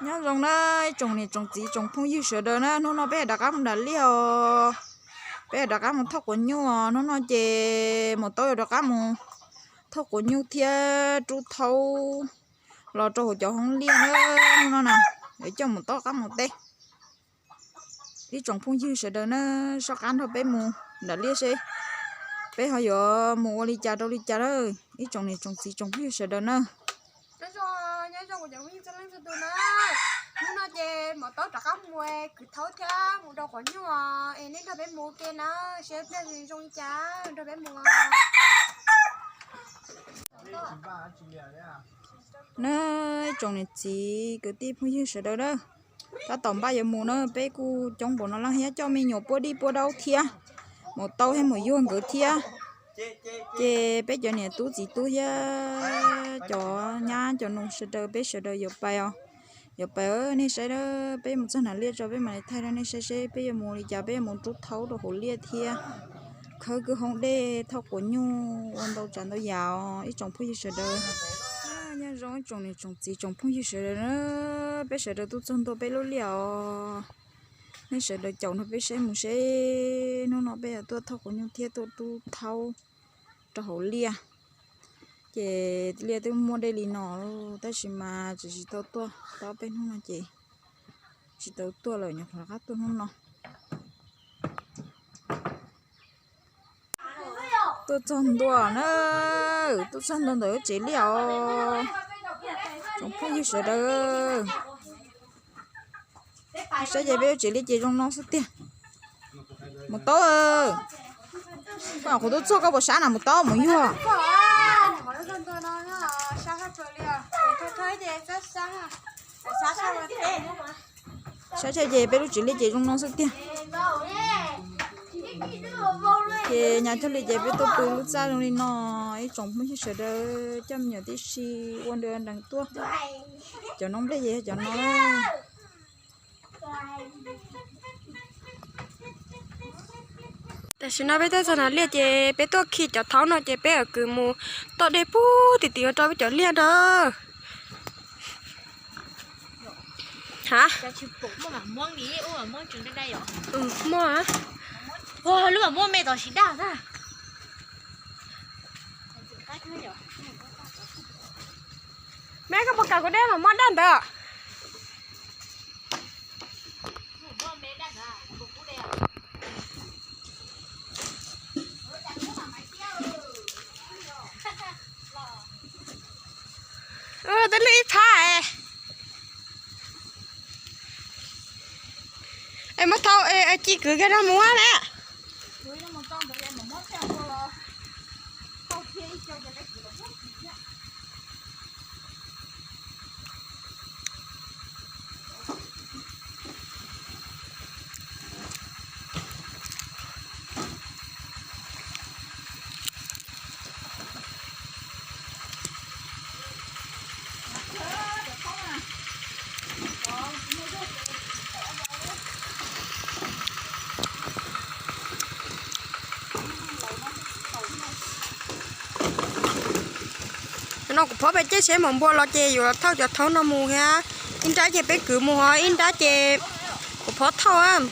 Nyob zoo na ib tsoom niam tsoom txiv tsoom phooj ywg sawv daws na, hnub no peb rov qab mus nram liaj os. Peb rov qab mus thauj quav nyuj os. Hnub no ces mus tau rov qab mus thauj quav nyuj thiab rub thaub los rau hauv cov hoob liaj na. Hnub no na, yuav coj mus tau qab mus teb. Ib tsoom phooj ywg sawv daws na, soj qab nrog peb mus nram liaj seb peb ho yuav mus ua li cas rau li cas na. Ib tsoom niam tsoom txiv tsoom phooj ywg sawv daws na, hnub no ces mus tau rov qab mus kwv thaub thiab mus rau quav nyuj es nej nrog peb mus ke na, seb pliaj zoo li cas nrog peb mus. Na, ib tsoom niam txiv kwv tij phooj ywg sawv daws na, tab tom npaj yuav mus na, peb kuj coob npaum no lawm thiab, coj me nyuam puag dib puag daub thiab, mus tau thiab mus yuag nkawd thiab. Ces peb cov niam tub txiv tub thiab cov nyab cov nus sawv daws peb sawv daws yuav pais os. Yuav pais, nej saib na, peb mus txog nram liaj tso peb mam li thaij rau nej saib seb peb yuav mus li cas, peb yuav mus rub thaub rau hauv liaj thiab khawb kwj hoob dej, thauj quav nyuj ua ntau tsav ntau yam os ib tsoom phooj ywg sawv daws. Nyob zoo ib tsoom niam tsoom txiv tsoom phooj ywg sawv daws na, peb sawv daws tuaj txog ntua peb lub liaj os. Nej sawv daws caum nrog peb saib mus seb hnub no peb yuav tuaj thauj quav nyuj thiab tuaj rub thaub rau hauv liaj. Ces liaj twb muaj dej li no, tab sis mas tseem tsis tau tuaj, tau peb hnub no ces tsis tau tuaj lawm, nyuam qhuav rov qab tuaj hnub no. Tuaj txog ntua na, tuaj txog ntua ntawm lub tsev liaj os. Tsoom phooj ywg sawv daws, saib ces peb lub tsev liaj ces zoo no xwb tiag. Mus Taub, koj qhuav tuaj txog koj puas sab na Mus Taub, mus yuag. Saib saib ces peb lub tsev liaj ces zoo no xwb tiag. Ces nyas cog li ces peb tuaj pw lub txaj zoo li no, ib tsoom phooj ywg sawv daws coj me nyuam tib si ua nrees tuaj. Cov noob nplej ces yog cov no. Tam sim no peb tuaj txog nram liaj ces peb tuaj khi cov thaub no ces peb kwv mus toj dej puag tim tim rau peb cov liaj na. Ha, muaj. Lub mam muaj me tom sis daj na. Me koj puas kam kuv dej mam muab daj ntawd. Tej lwj ib phab. Es muab thau ci kwv kiag rau mus ne. No kuv phob pem ceg seb mov npua los ces yuav thauj cov thaub no mus thiab. Ib nrab ces peb kwv mus, ib nrab ces kuv phob thauj.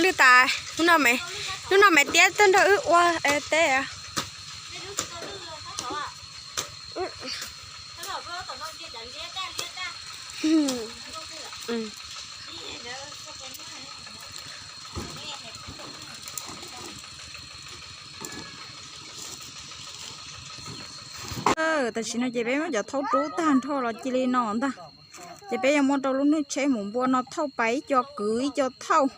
Lwj tas, hnub no maiv tiab tuaj nrog wb ua teb. Tam sim no ces peb muab cov thaub rub tag nrho los cia li no ntag. Ces peb yuav muab rau lub niag tsheb mov npua no thauj pais ib co kwv ib co thauj.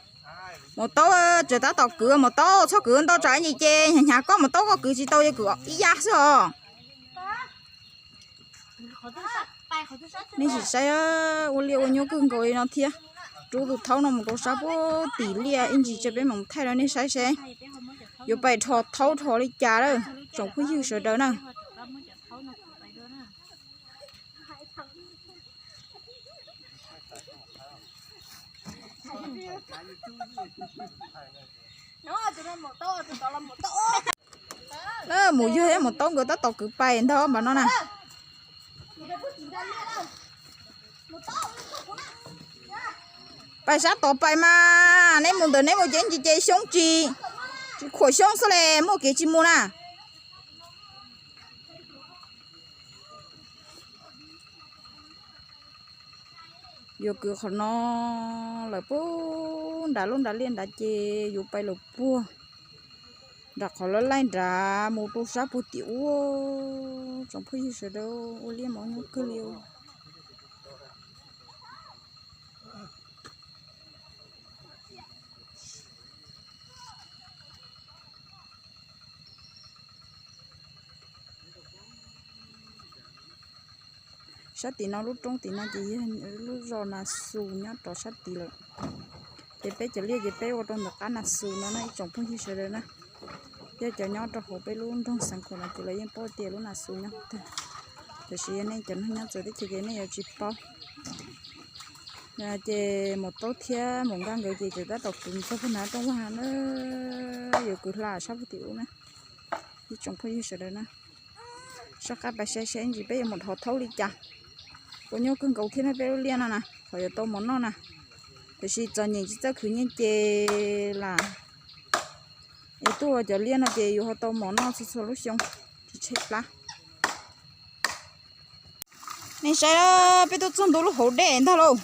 Mus Taub, tseem tab tom kwv Mus Taub, txhob kwv ntau tsam ib ntsis ces hnyav hnyav koj Mus Taub, koj kwv tsis tau ces kwv ib yam xwb os. Nej sim saib, ua liaj ua nyuj kawg nkaus li no thiab. Rub tus thaub no mus rau sab puag tim liaj ib ntsis tseg peb mam thaij rau nej saib seb yuav pais dhos thaub dhos li cas lawm tsoom phooj ywg sawv daws na. Mus yog mus taub nkawd tab tom kwv pais ntag npaum no na. Pais sab tod pais mas, neb mus ntawm neb mus ces ntsis ces xyoob tsis, tsis khuam xyoob xwb li, muaj kev tsis mus na. Yuav kwv qhov no lawm puag nram lub nram liaj nrad ces yuav pais lawm puag nram qhov lawv laij nrad mus rau sab puag tim ub. Tsoom phooj ywg sawv daws, ua liaj mas nyob kawg li. Sab tim no lub roob tim no ces yog lub zos Nas Xus nyob rau sab tid lawm. Ces peb cov liaj ces peb ua rau ntawm qab Nas Xus no na ib tsoom phooj ywg sawv daws na. Yog cov nyob rau hauv peb lub nroog Xeev Khuam no ces lawv yeej paub tias lub Nas Xus nyob tag. Tiam sis yog nej cov neeg nyob txawv teb chaws ces nej yuav tsis paub. Ces mus taub thiab mus nkaj nkawd ces tseem tab tom kwv txog puag nrad rooj vag na, yuav kwv hla sab puag tim ub na. Ib tsoom phooj ywg sawv daws na, soj qab pais saib saib ntsis peb yuav mus dhos thaub li cas. Ua nyuaj kawg nkaus thiab na peb lub liaj no na, qhov yuav tau mov noj na. Tiam sis txom nyem tsis txawj khwv nyiaj ces lam es tuaj ua cov liaj no ces yuav ho tau mov noj txhua txhua lub xyoo, tsis tshaib plab. Nej saib, peb tuaj txog ntua lub hauv dej ntag lauj.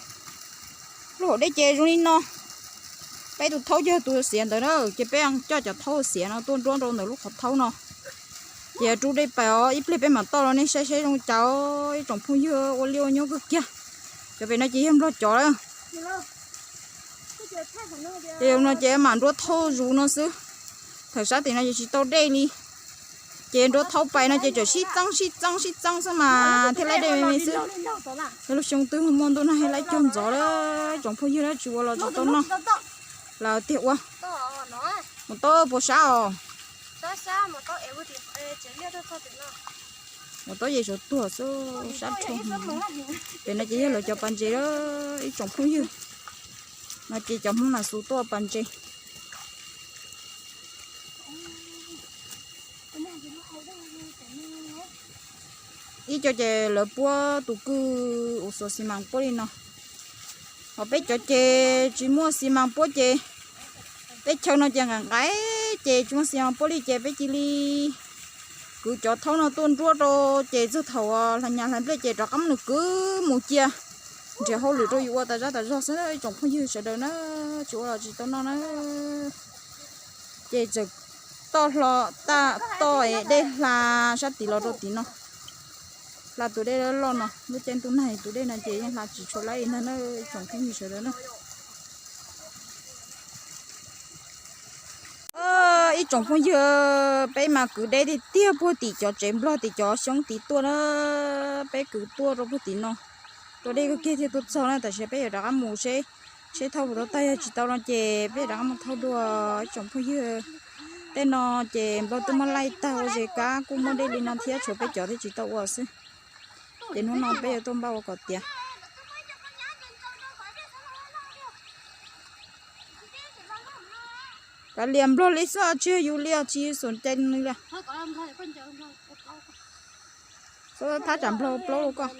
Lub hauv dej ces zoo li no. Peb tus thaub yog tus xiav ntawd na, ces peb coj cov thaub xiav no tuaj nruab rau ntawm lub qhov thaub no. Ces rub dej pais os, ib pliag peb mam toj los nej saib saib zoo cas. Ib tsoom phooj ywg, ua liaj ua nyuaj kawg kiag. Cov pem no ces yog nplog cov lawm. Ces no ces mam nruab thaub zus no xwb. Thaum sab tim no ces tsis tau dej li. Ces nruab thaub pais no ces tseem sib txeeb sib txeeb sib txeeb xwb mas thiaj laib dej me me xwb. Lub xyoo twg muaj ntuj nag thiaj laib cog ntxov lawm tsoom phooj ywg, tsis ua los tsis tau noj. Lawm tiag ua. Mus taub puas sab os? Mus taub ces suav tuag xwb, sab rho. Pem no ces yog lawv cov pas ntses, ib tsoom phooj ywg. No ces cov Hmoob Nas Xus tuaj pas ntses. Ib co ces lawv puab tus kwj uas xuas xi mas puab li no. Ho peb cov ces tsis muaj xi mas puab ces teb chaws no ces nqaim nqaim ces tsis muaj xi mas puab li ces peb cia li kwv cov thaub no tuaj nruab rau ces txog thaum hlais nyas hlais nplej ces rov qab muab nws kwv mus cia nrhiav hauj lwm rau yus ua tas zaj tas zog xwb ib tsoom phooj ywg sawv daws na. Tsis ua los tsis tau noj na. Ces tseem toj hlo, toj dej hla sab tid los rau tid no. Hla tus dej loj loj no, lub caij ntuj nag tus dej no ces yeej hla tsis tshua laib ntag na ib tsoom phooj ywg sawv daws na. Ib tsoom phooj ywg, peb mas kwv deb tiag tiag puag tim cov tsev nplog tim cov xyoob tid tuaj na. Peb kwv tuaj rau puag tim no, tua dej kawg kiag thiaj tuaj txog na. Tam sim peb yuav rov qab mus seb, seb thauj puas tau tag, yog tsis tau no ces peb yuav rov qab mus thauj dua ib tsoom phooj ywg. Tej no ces nplog twb muab laij tag ua zes kab kuj muaj dej li no thiab, tshuav peb cov thiaj tsis tau ua xwb. Ces hnub no peb yuav tuaj npaj ua kom tiav. Kav liam nplog li xwb, tsis yog yus li, tsis yog xuas cai li. Thab tsam nplog plaub rau koj.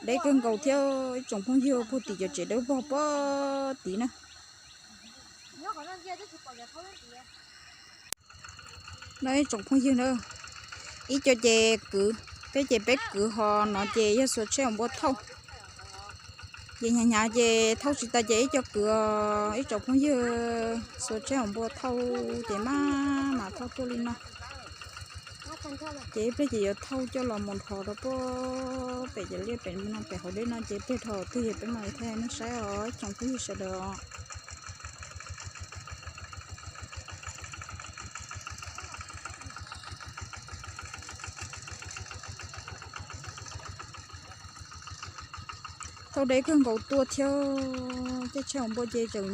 Deb kawg nkaus thiab ib tsoom phooj ywg, puag tim cov tsev dawb vog puag tid na. No ib tsoom phooj ywg na, ib co ces kwv, peb ces peb kwv ho no ces yog xuas tsheb hauv npua thauj. Ces hnyav hnyav ces thauj tsis tas ces ib co kwv, ib tsoom phooj ywg, xuas tsheb hauv npua thauj ces maj mam thauj tuaj li no. Ces ib pliag ces yuav thauj coj los mus nrho rau puag pem cov liaj pem no pem hauv dej no ces ib pliag dhau twg yog peb mam li thaij nej saib os ib tsoom phooj ywg sawv daws os. Thauj deb kawg nkaus tuaj thiab, caij tsheb hauv npua ces tseem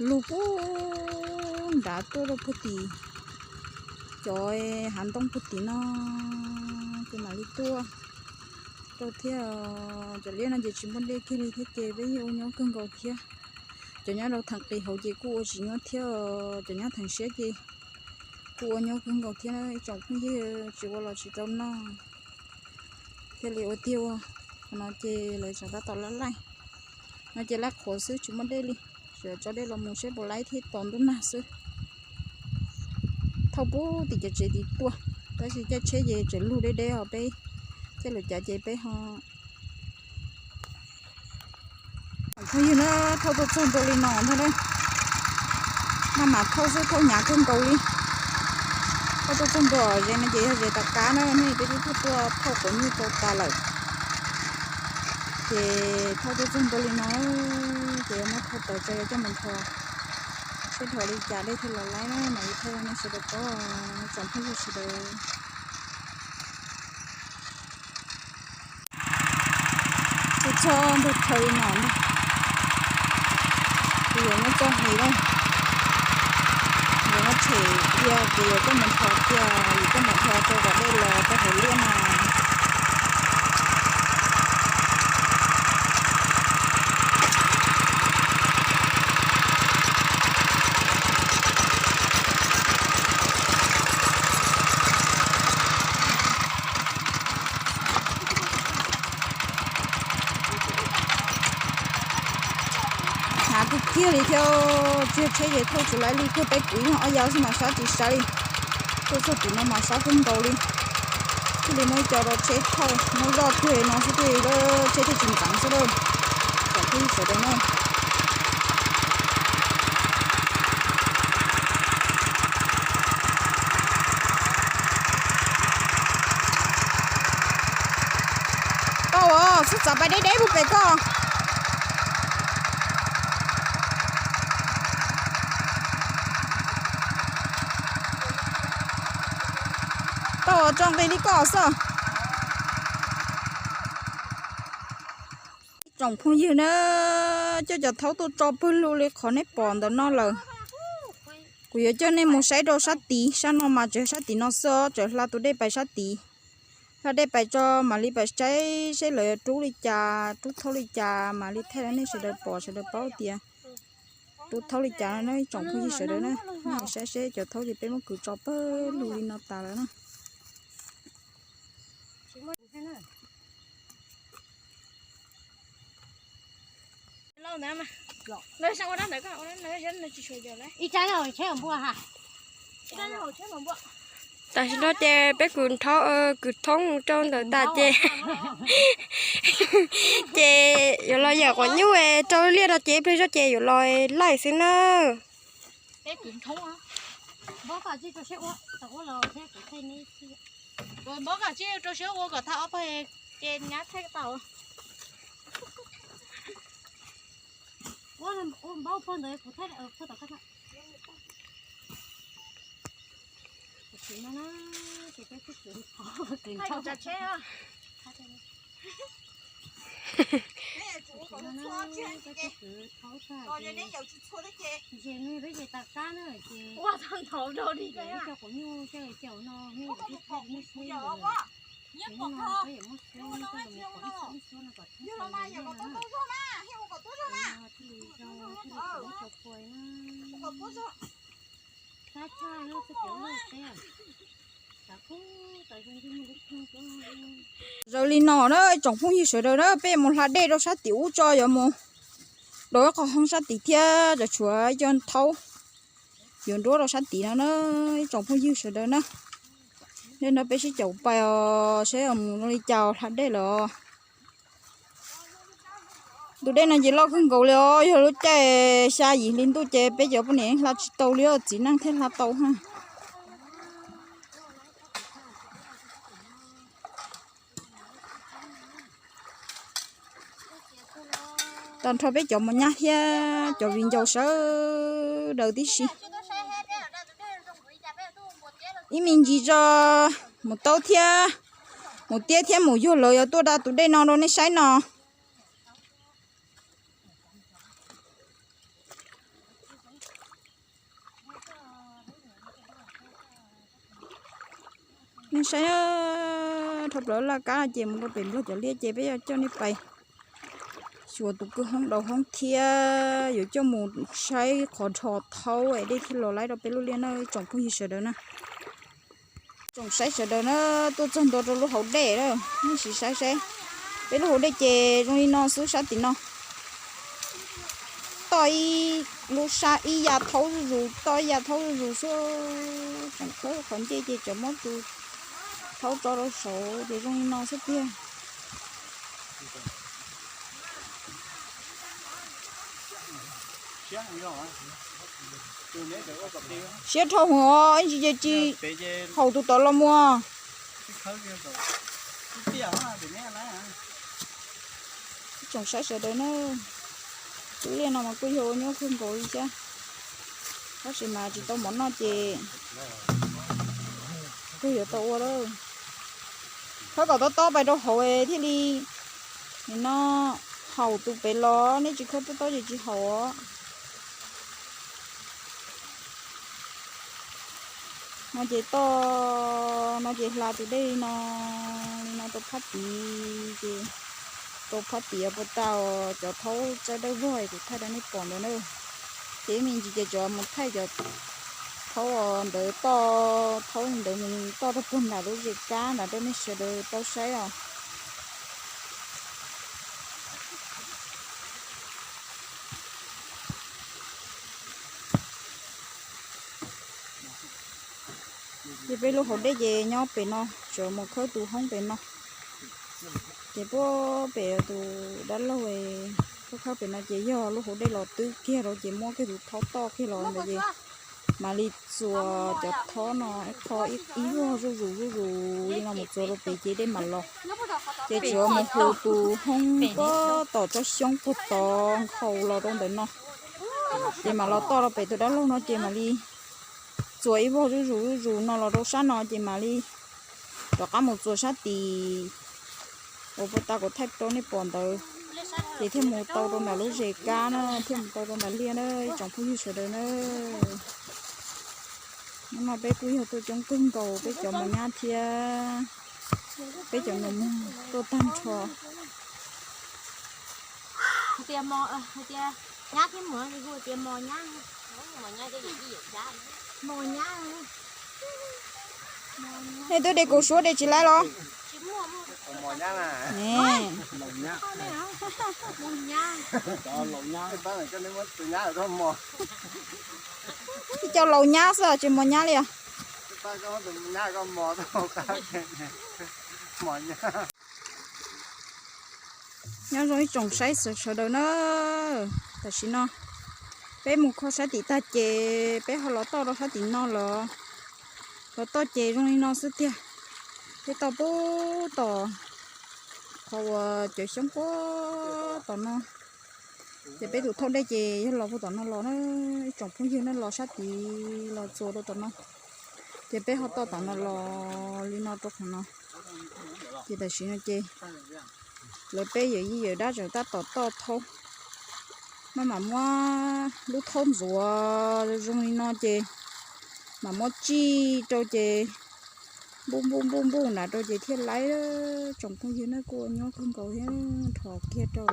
lug puag nrad tuaj rau puag tim cov hav ntoo puag tim no ces mam li tuaj. Tau thiab, cov liab no ces tsis muaj dej kiag li thiab ces peb yeej ua nyuaj kawg nkaus thiab. Cov nyob rau theem qis hauv ces kuj ua tsis nyuaj thiab, cov nyob theem siab ces kuj ua nyuaj kawg nkaus thiab na ib tsoom phooj ywg, tsis ua los tsis tau noj. Thiaj li ua tiag ua, qhov no ces lawv tseem tab tom laj laij. No ces laj qhuav xwb tsis muaj dej li, tsuas tso dej los mus seb puas laib thiab tos ntuj nag xwb. Thauj puag tim cov tsev tim tuaj, tab sis caij tsheb ces tseem lug deb deb ho peb caij lus cav ces peb ho Phooj ywg na, thauj tuaj txog ntua li no ntag na. Maj mam thauj xwb thauj hnyav kawg nkaus li. Thauj tuaj txog ntua ze no ces yog ze tas kab na, nej peb twb tuaj tuaj thauj quav nyuj tau tas lawm. Ces thauj tuaj txog ntua li no, ces yuav muab thauj tawm tso yuav coj mus nthos seb dhos li cas dej thiaj los laib na, mam li thaij nej sawv daws paub, tsoom phooj ywg sawv daws. Kuv txog ntug chaw li no ntag, kuv yuav muab txoj hais lawm, yuav muab tshem cia ces yuav coj mus nthos cia, yuav coj mus nthos rau kom dej los rau hauv liaj no. Hnyav tiag tiag li thiab, tsis yog tsheb ces thauj tsis laib li, kawg peb kwv yog ob yav xwb mas sab tsis sab li. Tuaj txog tim no mas sab kawg nkaus li. Thiaj li muab ib co rau tsheb thauj, muab zoj kiag li no xwb thiaj li tsheb thiaj tsis ntxeev xwb lauj. Kom phooj ywg sawv daws na. Tau os, xub txav pais deb deb puag pem koj. Tau os, tso nqis li koj xwb. Ib tsoom phooj ywg na, coj cov thaub tuaj tso pawg lug li qhov nej pom ntawm no lawm. Kuv yuav coj nej mus saib rau sab tid, sab no mas tseem sab tid no xwb, tseem hla tus dej pais sab tid. Hla dej pais tso mam li pais saib seb lawv yuav rub li cas, rub thaub li cas mam li thaij rau nej sawv daws pom sawv daws paub tias rub thaub li cas no na ib tsoom phooj ywg sawv daws na. Nej saib seb cov thaub ces peb muab kwv tso pawg lug li no tas lawm na. Tam sim no ces peb kwv thaub, kwv thoob rau ntawm tas ces, ces yuav los yawm quav nyuj rau liaj no ces ib pliag zoj ces yuav los laij xwb na. Zaws li no na ib tsoom phooj ywg sawv daws na, peb yuav mus hla dej rau sab tim ub tso, yuav mus rau ib qho hoob sab tid thiab, tshuav ib co thaub yuav nruab rau sab tid no na ib tsoom phooj ywg sawv daws na. Dej no peb sib caum pais os, saib mus zoo li cas hla dej lawm os. Tus dej no ces loj kawg nkaus li os, yog lub caij xya yim hli ntuj ces peb cov poj niam hla tsis tau li, txiv neej thiaj hla tau na. Tag nrho peb cov mos nyab thiab cov viv ncaus sawv daws tib si. Ib me ntsis tso, mus taub thiab, mus tiab thiab mus yuag lawv yuav tuaj da tus dej no rau nej saib no. Nej saib, Dhau plaws laj kab ces mus rau pem Nplog cov liaj ces peb yuav coj nej pais xyuas tus kwj hoob daus hoob thiab yuav coj mus saib qhov rho thaub es dej thiaj los laib rau peb lub liaj na tsoom phooj ywg sawv daws na. Tsoom saib sawv daws na, tuaj txog ntua rau lub hauv dej na, nej sim saib saib. Peb lub hauv dej ces zoo li no xwb sab tim no. Toj ib lub sab ib ya thaub zuj zus, toj ib ya thaub zuj zus xwb. Tseem khawb qhov ncej ces tseem muab tus thaub tso rau saud ces zoo li no xwb tiag. Siab dhau hwv os, ib ntsis ces tsis haum tus tod los mus. Tsoom saib sawv daws na, lub liaj no mas kuj yog ua nyuaj kawg nkaus li thiab, tab sis mas tsis tau mov noj ces kuj yuav tau ua lawm. Khawb kom tob tob pais rau hauv thiaj li nim no haum tus pem los, nej tsis khawb tob tob ces tsis haum os. No ces toj no ces hla tus dej li no, li no rau phab tid ces rau phab tid puas tau cov thaub txawb dawb vog kuv thaij rau nej pom ntawd na. Ces ib me ntsis ces cov mus thaij cov thaub ntawd toj, thaub ntawd mus toj rau puag nram lub zes kab nram rau nej sawv daws tau saib os. Ces peb lub hauv dej ces nyob pem no, sawv mus khawb tus hoob pem no. Ces puag pem tus dab laug khawb khawb pem no ces yog lub hauv dej los twb kiag rau ces muab kiag tus thaub toj kiag los ntawd ces mam li txuas cov thaub no qho ib vog zuj zus zuj zus li no mus txuas rau pem ces dej mam los. Ces tsuas mus hu tus hoob puag tom tsob xyoob puag tod nkhaus los rau ntawm no. Ces mam los toj rau pem tus dab laug no ces mam li txuas ib vog zuj zus zuj zus no los rau sab no ces mam li rov qab mus txuas sab tid uas puag ta kuv thaij rau nej pom ntawd. Ces thiaj mus tau rau ntawm lub zes kab na, thiaj mus tau rau ntawm liaj na ib tsoom phooj ywg sawv daws na. Hnub no peb kuj yog tuaj coob kawg nkaus peb cov mos nyab thiab peb cov nus muag tuaj tag nrho. Nej twb de kuv suab de tsis laib los? Ib co laus nyab xwb tsis mos nyab li os. Nyob zoo ib tsoom saib sawv daws na, tam sim no peb mus kho sab tim tag ces peb ho los toj rau sab tim no los, los toj ces zoo li no xwb tiag. Peb toj pub tom qhov uas cawv xyoob puag tom no, ces peb tus thauj dej ces yog los puag tom no los na, ib tsoom phooj ywg na los sab tid los txuas rau tom no, ces peb ho toj tom no los li no rau qhov no. Ces tam sim no ces lawv peb yawm yij yawm dab tseem tab tom toj thaub, maj mam muab lub thaub ntxuav zoo li no ces mam muab tsij rau ces npuj npuj npuj npuj nram rau ces thiaj laib. Tsoom phooj ywg na kuj ua nyuaj kawg nkaus thiab, rho kiag rau.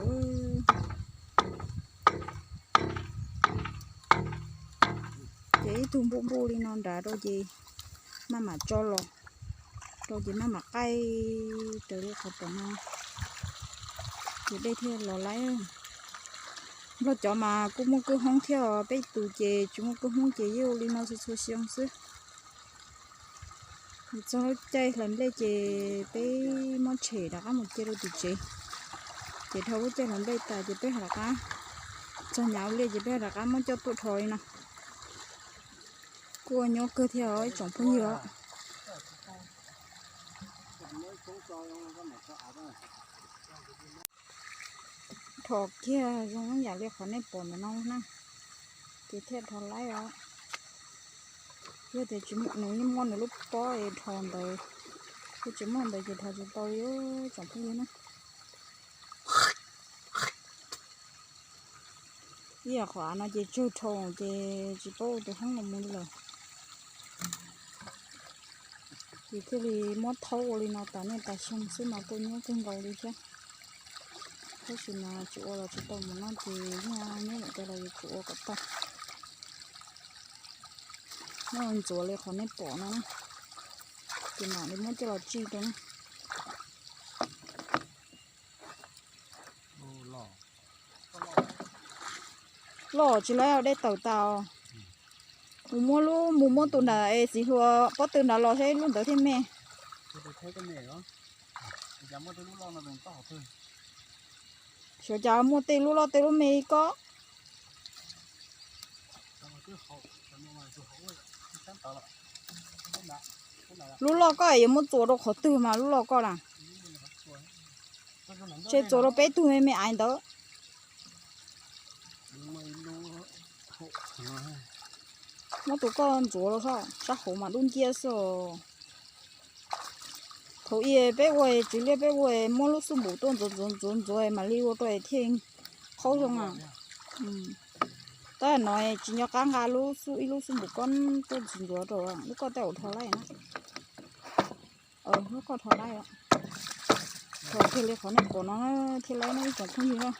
Ces ib tug npuj npuj li no nrad rau ces maj mam tso los rau ces maj mam qaij raws li qhov tom no ces dej thiaj los laib. Nplog cov mas kuj muaj kwj hoob thiab os, peb tus ces tsis muaj kwj hoob ces yeej ua li no txhua txhua xyoo xwb. Txog lub caij hlais nplej ces peb muab tshem rov qab mus cia rau tim tsev. Ces dhau lub caij hlais nplej tas ces peb ho rov qab txog nyav ua liaj ces peb ho rov qab muab coj tuaj rho li no. Kuj ua nyuaj kawg thiab os ib tsoom phooj ywg. Rho kiag zoo yam li qhov nej pom ntawm no na, ces thiaj rho laib os. Yog tias nws yeej muaj nws lub pob es rho ntawd, yog tsis muaj ntawd ces rho tsis tau li tsoom phooj ywg na. Ib yam qhov av no ces tsawg dhau ces tsis paub ua tus hoob los mus li lawm. Ces thiaj li muab thaub ua li no tas niaj tas xyoo xwb mas kuj nyuaj kawg nkaus li thiab. Tab sis mas tsis ua los tsis tau mus no ces yog nyob lam cov los yuav tsum ua kom tau. Muab ntxuav li qhov nej pom no na, ces mam li muab coj los tsij rau na. Loj tsis lawv dej tawm tas. Mus muab lub, mus muab tus nram es txiv hluas pob tw nrad los seb lub ntawd thiaj me. Xyov cas muaj tej lub loj tej lub me li ko. Lub loj koj yuav muab txuas rau qhov twg mas lub loj koj na? Tseg txuas rau peb tug me me aiv ntawd. Muab tus koj ntxuav rau sab hauv mas dub nciab xwb os. Thaum ub peb ua tsis liaj, peb ua muab lub xub npum tuaj ntxuav ntxuav ntxuav ntxuav mam li ua rau thiaj qhaub zoo na. Tab no tsis nco qab nqa lub xub, ib lub xub npum koj tuaj ntxuav ntxuav rau lub koj tej zaum dhau lawm na. Lub koj dhau lawm. Thaum kiag li qhov nej pom no thiaj lawm no ib tsoom phooj ywg na.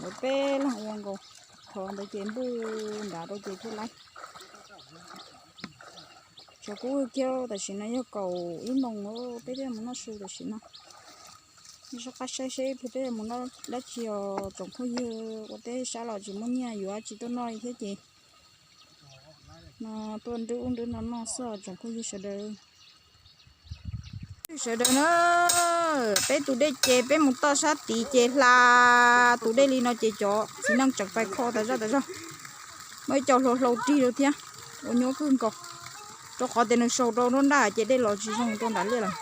Lawv peb leeg ua nkaus, thaum ntawd ces npuj nrad rau ces thiaj lawm. Tsov kuj kiag tam sim no yog kaum ib moos, peb twb mus noj su tam sim no. Soj qab saib seb peb mus noj dab tsi os tsoom phooj ywg, ua teb sab los tsis muaj nyiaj yuav tsis tuaj noj li thiab ces no tuaj nrwb ub nrwb no noj xwb os tsoom phooj ywg sawv daws. Sawv daws na, peb tus dej ces peb mus toj sab tid ces hla tus dej li no ces cov txiv neej tseem pais kho tas zoj tas zog. Muaj ib co hlau hlau rig rau thiab, ua nyuaj kawg nkaus. Rau qhov tias nws sau rau nruab nrab ces dej los tsis zoo rau nram liaj lawm.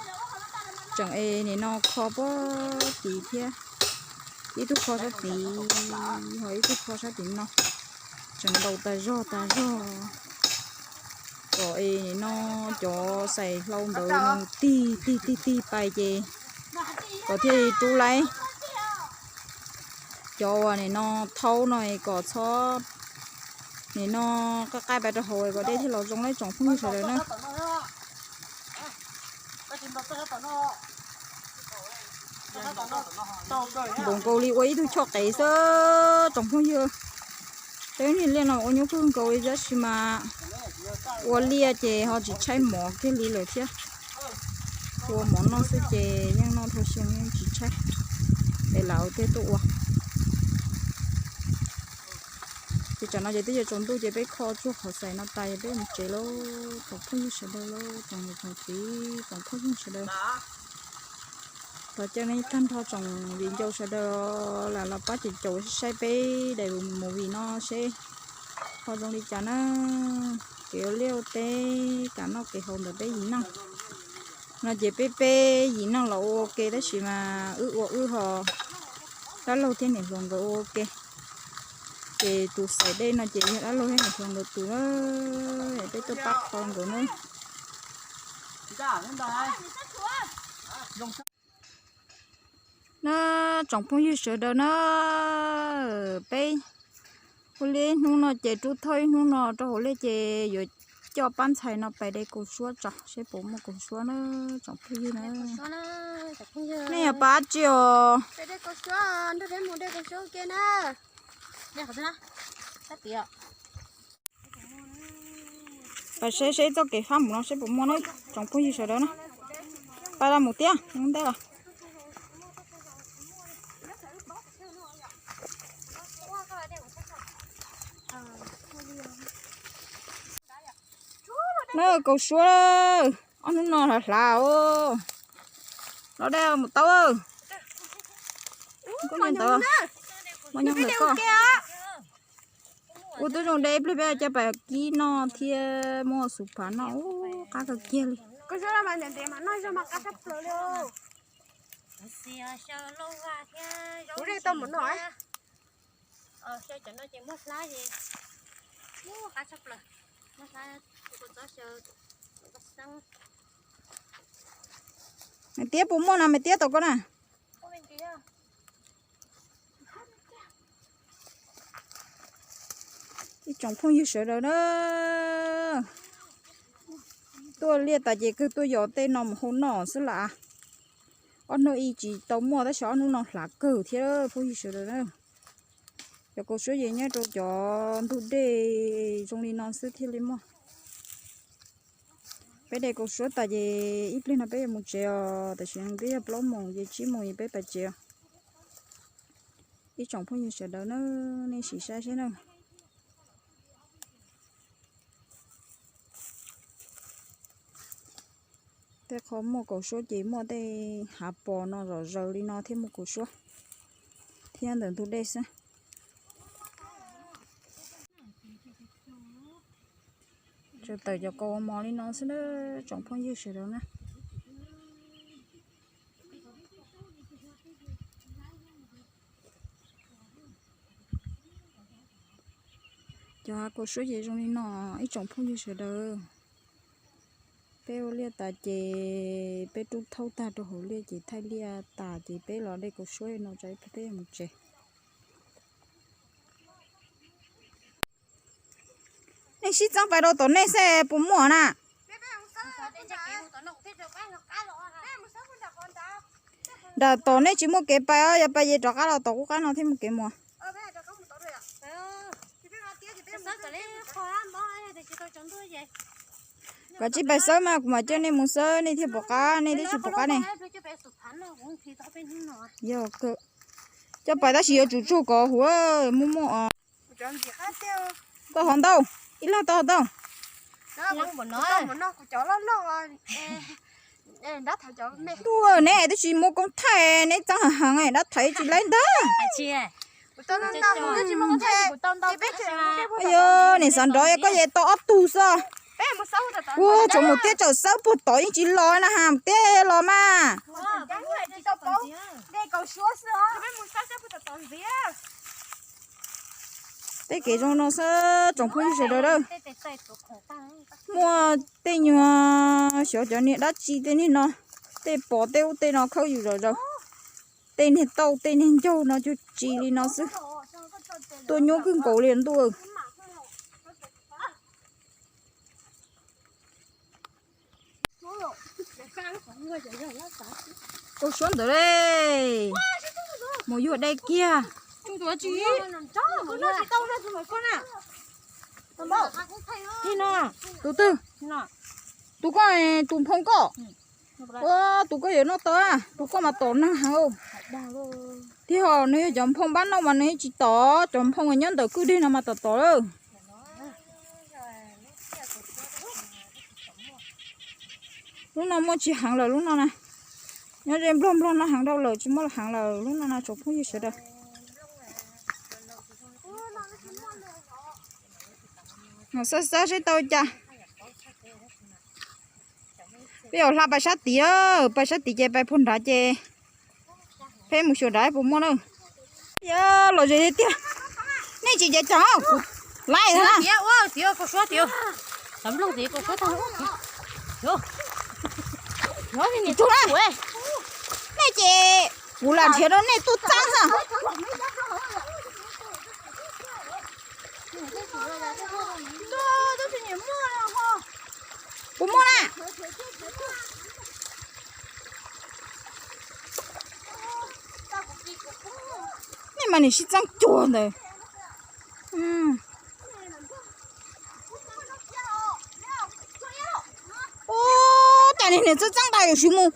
Tseem es nim no kho puag tid thiab, ib tug kho sab tid, ho ib tug kho sab tim no, tseem ntaus tas zog tas zog. Kom es nim no cov xaim hlau ntawd tig tig tig tig pais ces kom thiaj li rub laib. Cov uas nim no thaub no kom txhob nim no qaij qaij pais rau hauv kom dej thiaj los zoo laib tsoom phooj ywg sawv daws na. Npaum nkaus li ua ib tug choj qev xwb tsoom phooj ywg. Tej niag liaj no ua nyuaj kawg nkaus li tab sis mas ua liaj ces ho tsis tshaib mov kiag li lawm thiab. Ua mov noj xwb ces yeej noj dhau xyoo yeej tsis tshaib. Es lam ua tiag tuaj ua. Ces tsam no ces twb yuav tsaus ntuj ces peb kho tsuag qhov xaim no tas es peb mus tsev lauj tsoom phooj ywg sawv daws lauj, tsoom niam tsoom txiv tsoom phooj ywg sawv daws. Thov caw nej tag nrho tsoom viv ncaus sawv daws lam los pab caum caum saib peb daim movie no seb ho zoo li cas na. Kev ua liaj ua teb kam noj kev haus ntawm peb yim neej no ces peb peb yim neej los ua ua ke tab sis mas wb ua wb ho dab laug thiab niam hluas nkawd ua ua ke. Ces tus xaim dej no ces yog dab laug thiab niam hluas nkawd tus na, peb tuaj pab kho nkawd na. Na tsoom phooj ywg sawv daws na, peb ua liaj ib hnub no ces rub thawj ib hnub no rau hauv liaj ces yuav coj pab ntxhais no pais de kaus suab tso seb puas muaj kaus suab na tsoom phooj ywg na. Nej yog pab tsi os? Pais saib seb txoj kev fab mus no seb puas muaj na tsoom phooj ywg sawv daws na. Pab los mus tiab ntej los. Na kaus suab, ob hnub no hlav hlav os. Los dej mus tau. Koj nyob ntawd, muaj nyob ntawd koj. Ua tib zoo deb pliag peb coj pais kib noj thiab muab xuv phav noj, qab kawg kiag li. Maiv Tiab puas muaj no Maiv Tiab tau koj na? Ib tsoom phooj ywg sawv daws na, Tuaj liaj tas ces kawg tuaj yos tej no mus hau noj xwb las. Ob hnub ib tsis tau muaj tab sis ob hnub no hlav kawg thiab phooj ywg sawv daws na. Cov kaus suab ces nyob rau cov ntug dej zoo li no xwb thiaj li muaj. Peb de kaus suab tas ces ib pliag no peb yuav mus tsev os, tam sim no twb yog plaub moos ces tsib moos ces peb pais tsev os. Ib tsoom phooj ywg sawv daws na, nej sim saib seb na. Tej qho muaj kaus suab ces muaj tej hav pos no zom zaws li no thiaj muaj kaus suab, thiab ntawm ntug dej xwb. Tsuas tawm cov kaus ua mov li no xwb na, tsoom phooj ywg sawv daws na. Cov hav kaus suab ces zoo li no, ib tsoom phooj ywg sawv daws. Peb ua liaj tas ces peb rub thaub tag rau hauv liaj ces thaij liaj tas ces peb los de kaus suab no tso peb mus tsev. Nej sib txeeb pais rau tom nej seb puas muaj na. Nram tom nej tsis muaj kev pais os, yog pais ces rov qab los tom qub qab no thiaj muaj kev mus. Kav tsij pais xawb mas kuv mam coj nej mus xawb nej thiaj pom qab, nej twb tsis pom qab ne. Yog, coj pais tab sis yuav tsum tsuag kom huv, muaj muaj os. Tau hov ntau, ib lag tau hov ntau. Tuaj, neb twb tsis muaj koob thaij, neb txeeb heev heev, dab thaiv tsis laib ntag. Yog niam xav nrov koj yeej tau ob tug xwb. Ua tsoom mus tiab tsawm xawb puag tod yeej tsis los na, ha mus tiab los mas. Tej kev zoo no xwb tsoom phooj ywg sawv daws a. Muaj tej nyuag xyov cov niag dab tsi tej niag no, tej pos tej ub tej no khawb yus zom zaws. Tej niag tauj tej niag ncaug no cuag tsi li no xwb. Tuaj nyuaj kawg nkaus li ntuj. Kaus suab ntawd le, mus yuag dej kiag. Tus twg? Tus koj, tus nphoo koj. Ua, tus koj yuav noj tau, tus koj mas tom neeg heev. Tiag, nws yog cov nphoo npab nauj mas nws yeej tsis tom, cov nphoo nyob ntawm kwj deg no mas tom tom lawm. Lub no muaj tsis heev lawm lub no na. Nyob ze nplog nplog no heev dhau lawm tsis muaj heev lawm lub no na tsoom phooj ywg sawv daws. Xab xab seb tau cas. Peb yuav hla pais sab tid, pais sab tid ces pais puag nrad ces peb mus xyuas nrad puas muaj na. Los ze tiag, nej tsis ceev tsam kuv laij na. Nej ces kuv lam nrhiav rau nej tuaj txeeb xwb. Puas muaj na? Nej mas nim sib txeeb cuag ntawd. Ua cas niag niam txawj txeeb tas yuav siv mus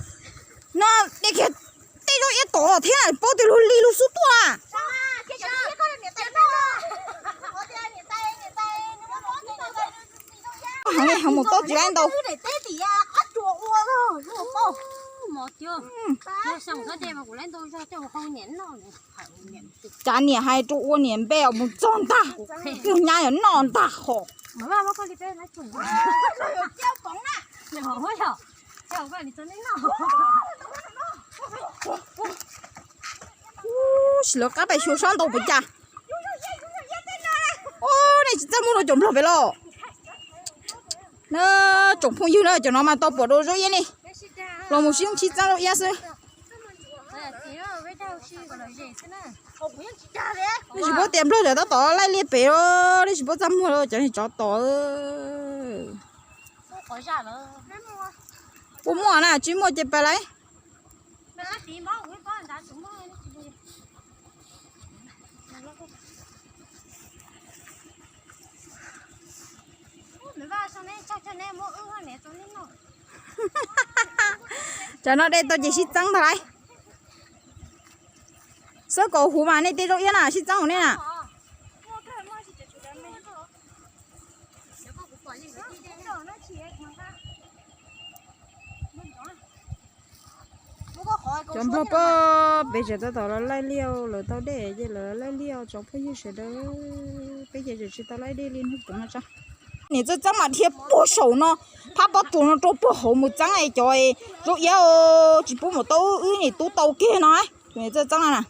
no, de kiag tej zaub iab tom thiab paub tias luag li lug xub tuaj. Heev li heev mus tau tsis laib ntau. Cas niam hais rau ua niam npe mus txog ntag, nyuag nyab yuav noj ntag hos. Sim lawv qab pais xyuas sab ntau puas cas. Ua, nej tsis txaj muag rau cov nplog pem los. Na, tsoom phooj ywg na, cov no mas tau pom dua zaub iab ne. Los mus sib sib txeeb zaub iab xwb. Nej tsis paub tias nplog tawm tab tom laij liaj pem, nej tsis paub txaj muag cov niag tsov tom. Puas muaj na, tsis muaj ces pais lawm. Tsam no de tau ces sib txeeb ntag lauj. Xwb kaus huv mas nej tej zaub iab na sib txeeb hauv nej na. Cov nplog pog pem tseem tab tom los laij liaj, lawv tau dej ces lawv laij liaj tsoom phooj ywg sawv daws. Peb ces tseem tsis tau laij dej li hnub puav no tso. Niam txawj txeeb mas dhia puag saum no, phab pob tsuas no rau puag hauv mus txeeb cov zaub iab, tsis pub mus tau wb niam tub tau kiag no. Tus niam txawj txeeb na,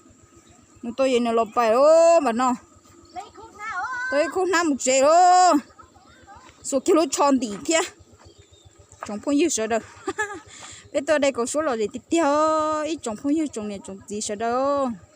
nws tau ces nws los pais lawm npam no. Tau ib khub hnab mus tsev lawm, xuas kiag lub tsho ntim thiab. Tsoom phooj ywg sawv daws, peb tuaj de kaus suab lom zem tiag tiag, ib tsoom phooj ywg tsoom niam tsoom txiv sawv daws.